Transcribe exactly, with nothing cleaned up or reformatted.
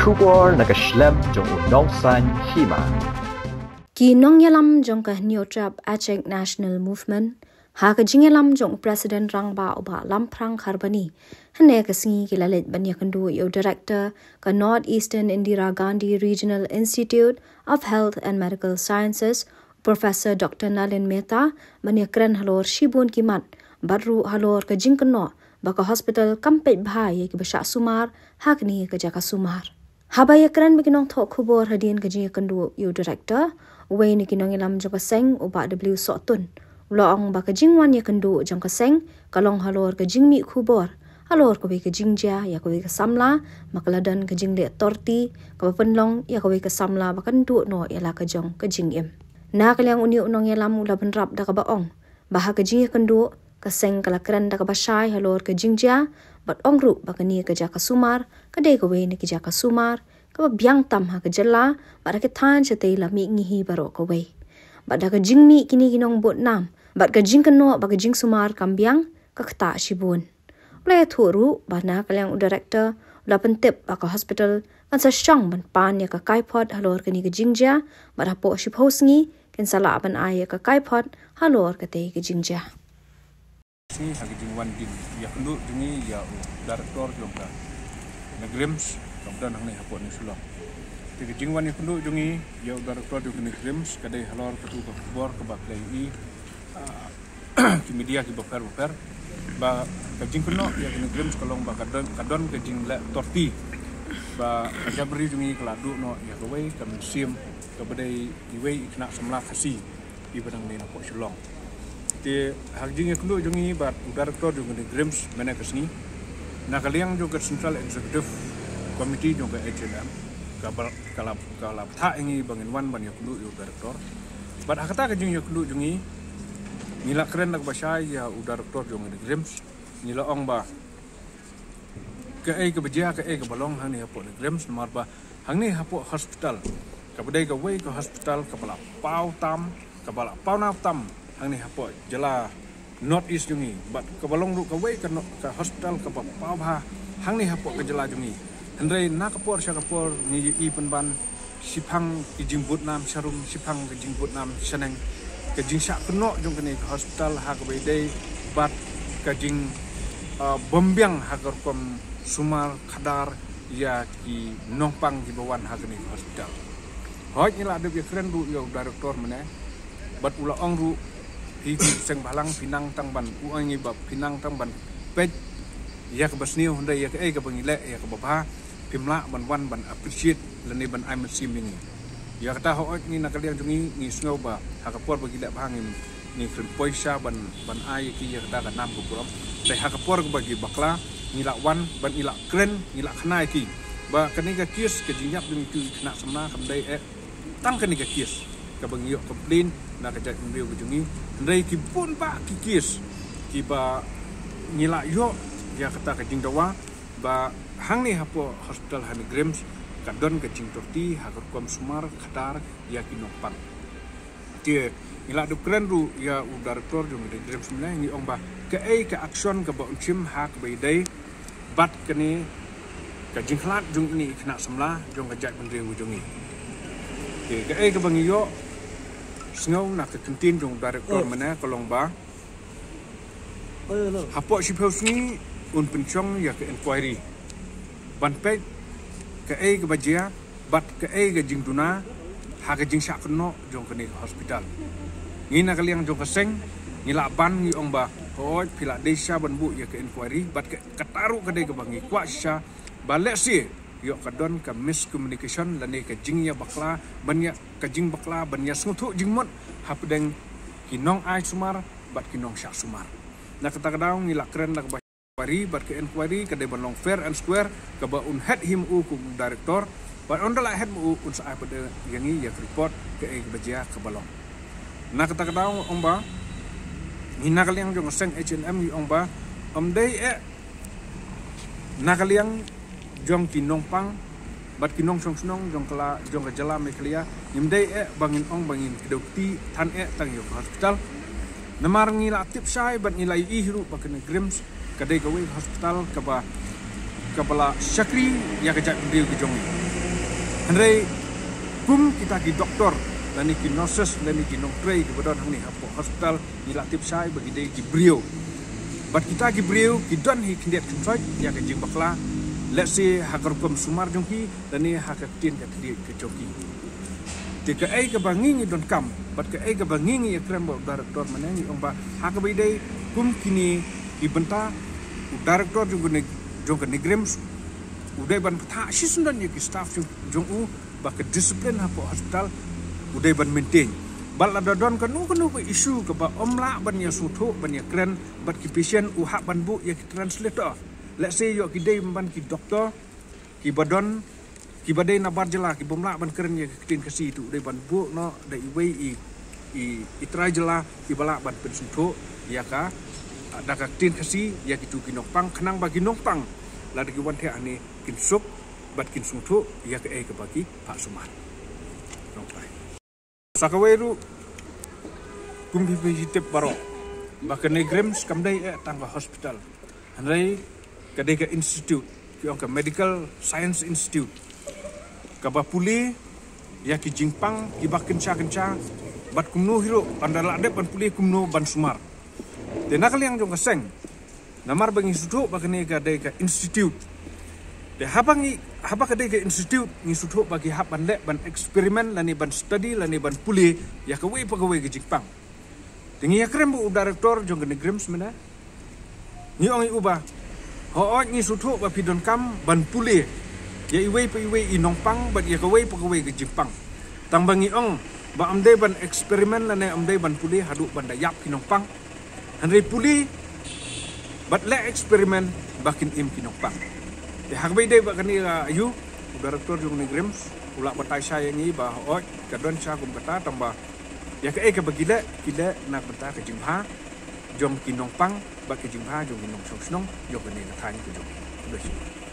Khubor na ka shlem jong u nongsan hima. Ki nongïalam jong ka Hynñiewtrep Achik National Movement, ha ka jingïalam jong u President Rangbah u Bah Lamphrang Kharbani, hynne ka sngi ki la leit ban ïakynduh ïa u Director ka North Eastern Indira Gandhi Regional Institute of Health and Medical Sciences, Professor Doctor Nalin Mehta, ban ïakren halor shibun ki mat, bad ruh halor ka jingkynnoh ba ka hospital kam peit bha ïa kiba shah sumar ha kane ka jaka sumar. Haba ïakren bad ki nongthoh khubor hadien ka jingïakynduh ïa u Director, uwei na ki nongïalam jong ka seng, u Bah W Sohtun, u la ong ba ka jingwan ïakynduh jong ka seng ka long halor ka jingmih khubor halor kawei ka jingjia ïa kawei ka samla, ba ka la don ka jingleh torti kaba pynlong ïa kawei ka samla ba kan duh noh ïa la ka jong ka jingim. Na ka liang une u nongïalam u la bynrap da kaba ong ba ha ka jingïakynduh, ka seng ka la kren da kaba shai halor ka jingjia, bad ong ruh ba kane ka jaka sumar ka dei kawei na ki jaka sumar kaba biang tam ha ka jylla, bad ha ki thaiñ shatei la mih ngi hi baroh kawei. Bad da ka jingmih kine ki nongbud nam bad ka jingkynnoh ba ka jingsumar kam biang, ka ktah shibun. U la ïathuh ruh ba na ka liang u Director u la pyntip ba ka hospital kan sa shong ban pan ïa ka kaiphod halor kane ka jingjia, bad hapoh shiphew sngi kin sa lah ban ai ïa ka kaiphod halor katei ka jingjia. Sngi ha ka jingwan jingïakynduh jong ngi ïa u Director jong ka NEIGRIHMS kaba don hangne hapoh New Shillong. Te ka jingwan ïakynduh jong ngi ïa u Director jong ka NEIGRIHMS ka dei halor katu ka khubor kaba phi la ïohi, ah, ki media kiba pher bapher, ba ka jingkynnoh ïa ka NEIGRIHMS ka long ba ka don, ka don ka jingleh torti ba ka jaitbynriew jong ngi ka la duh noh ïa kawei ka mynsiem kaba dei iwei i khynnah samla Khasi iba dang mih napoh Shillong. Te ha ka jingïakynduh jong ngi bad u Director jong ka NEIGRIHMS mynne ka sngi, na ka liang jong ka Central Executive Committee jong ka HANM, ka ba, ka la, ka la bthah ïa ngi ba ngin wan ban ïakynduh ïa u Director. Bad ha kata ka jingïakynduh jong ngi, ngi la kren da kaba shai ïa u Director jong ka NEIGRIHMS, ngi la ong ba kaei kaba jia, kaei kaba long hangne hapoh NEIGRIHMS, namar ba hangne hapoh hospital, kaba dei kawei ka hospital kaba la paw tam, kaba la paw nap tam hangne hapoh jylla North East jong ngi, bad kaba long ruh kawei ka no-, ka hospital kaba paw bha hangne hapoh ka jylla jong ngi. Hynrei na ka por sha ka por ngi ïohi pynban shiphang ki jingbud nam sharum, shiphang ki jingbud nam shaneng, ka jingshah kynnoh jong kane ka hospital ha kaba ïadei bad ka jing, ah, bym biang ha ka rukom sumar khadar ïa ki nongpang kiba wan ha kane ka hospital. Hooid, ngi la dep ïakren ruh ïa u Director mynne, bad u la ong ruh, phi, phi seng bhalang, phi nang tang ban, u ong ïa ngi ba phi nang tang ban peit ïa kaba sniew, hynrei ïa kaei kaba ngi leh ïa kaba bha phim lah ban wan ban appreciate lane ban ai mynsiem ïa ngi. Ïa kata hooid, ngi na ka liang jong ngi ngi sngew ba ha ka por ba ki leh bha ngi, ngi kren poi sha ban, ban ai ïa ki ïa kata ka nam ka burom. Te ha ka por ba ki bakla ngi la wan ban, ngi la kren, ngi la khana ïa ki ba kane ka case, ka jingïap jong kitu ki khynnah samla kam dei eh tang kane ka case kaba ngi ïoh complain na ka jaitbynriew ka jong ngi. Hynrei ki bun bah ki case kiba ngi la ïoh ïa kata ka jingdawa ba hangne hapoh hospital ha NEIGRIHMS ka don ka jingtorti ha ka rukom sumar khadar ïa ki nongpang. Te ngi la dep kren ruh ïa u Director jong ka NEIGRIHMS mynne, ngi ong ba kaei ka action kaba un shim ha kaba ïadei bad kane ka jingkhlad jong ine i khynnah samla jong ka jaitbynriew jong ngi. Te kaei kaba ngi ïoh sngew na ka kyntien jong u Director mynne ka long ba hapoh shiphew sngi un pynshong ïa ka inquiry ban peit kaei kaba jia bad kaei ka jingduna ha ka jingshah kynnoh jong kane ka hospital. Ngi na ka liang jong ka seng ngi la ban, ngi ong ba hooid, phi la dei sha ban buh ïa ka inquiry, bad ka, kata ruh ka dei kaba ngi kwah shisha ba lehse ïoh ka don ka miscommunication lane ka jingïabakla ban ïa, ka jingbakla ban ïasngewthuh jingmut hapdeng ki nongai sumar bad ki nongshah sumar. Na kata ka daw ngi la kren da kaba inquiry, bad ka inquiry ka dei ban long fair and square, kaba un het hi ma u kum u Director, bad ynda la het ma u un sa ai pat ïa ngi ïa ka report kaei kaba jia kaba long. Na kata ka daw ong ba ngi na ka liang jong ka seng HANM ngi ong ba ym dei eh na ka liang jong ki nongpang bad ki nongshong shnong jong ka la, jong ka jylla Meghalaya, ngim dei eh ba ngin ong ba ngin kdew kti than eh tang ïa ka hospital. Namar ngi la tip shai bad ngi la ïohi ruh ba ka NEIGRIHMS ka dei kawei ka hospital kaba, kaba la shakri ïa ka jaitbynriew ka jong ngi. Hynrei kum kita ki doktor lane ki nurses lane ki nongtrei kiba don hangne hapoh hospital, ngi la tip shai ba ki dei ki briew. Bad kita ki briew ki don hi khyndiat khynsoit ïa ka jingbakla, lehse ha ka rukom sumar jong ki lane ha ka ktien ka thylliej ka jong ki. Te kaei kaba ngi ngi donkam bad kaei kaba ngi ngi ïakren bad u director mynne, ngi ong ba ha kaba ïadei kum kine ki bynta, u director jong ka NEIGRIHMS u dei ban pynthah shisyndon ïa ki staff jong, jong u ba ka discipline hapoh hospital u dei ban maintain. Bad lada don kano kano ka issue kaba ym lah ban ïasngewthuh ban ïakren bad ki patient, u hap ban buh ïa ki translator. Lehse ïoh ki dei ban ki doktor kiba don, kiba dei nabar jylla, kibym lah ban kren ïa ka ktien Khasi, te u dei ban buh noh da iwei i, i, i trai jylla kiba lah ban pynsngewthuh ïa ka, da ka ktien Khasi ïa kitu ki nongpang, khnang ba ki nongpang lada ki wan thiah hangne kin suk bad kin sngewthuh ïa kaei kaba ki phah sumar. Nongpang. Sa kawei ruh, kum phi, phi tip baroh ba ka NEIGRIHMS kam dei eh tang ka hospital, hynrei ka dei ka institute, ki ong ka Medical Science Institute, kaba pule ïa ki jingpang kiba kynsha kynsha, bad kumno hi ruh ynda la dep ban pule kumno ban sumar. Te na ka liang jong ka seng, namar ba ngi sngewthuh ba kane ka dei ka institute, te haba ngi, haba ka dei ka institute, ngi sngewthuh ba ki hap ban leh ban experiment lane ban study lane ban pule ïa kawei pa kawei ka jingpang. Te ngi ïakren bad u director jong ka NEIGRIHMS mynne, ngi ong ïa u ba, hooid, ngi sngewthuh ba phi donkam ban pule ïa iwei pa iwei i nongpang bad ïa kawei pa kawei ka jingpang. Tang ba ngi ong ba ym dei ban experiment lane ym dei ban pule haduh ban da ïap ki nongpang, hynrei pule bad leh experiment ba kin im ki nongpang. Te ha kaba ïadei bad kane, ah, ïa u director jong NEIGRIHMS u la batai shai ïa ngi ba hooid, ka don sha kum kata, tang ba ïa kaei kaba ki leh, ki leh na ka bynta ka jingbha jong ki nongpang bad ka jingbha jong ki nongshong shnong jong kane ka thaiñ ka jong ngi.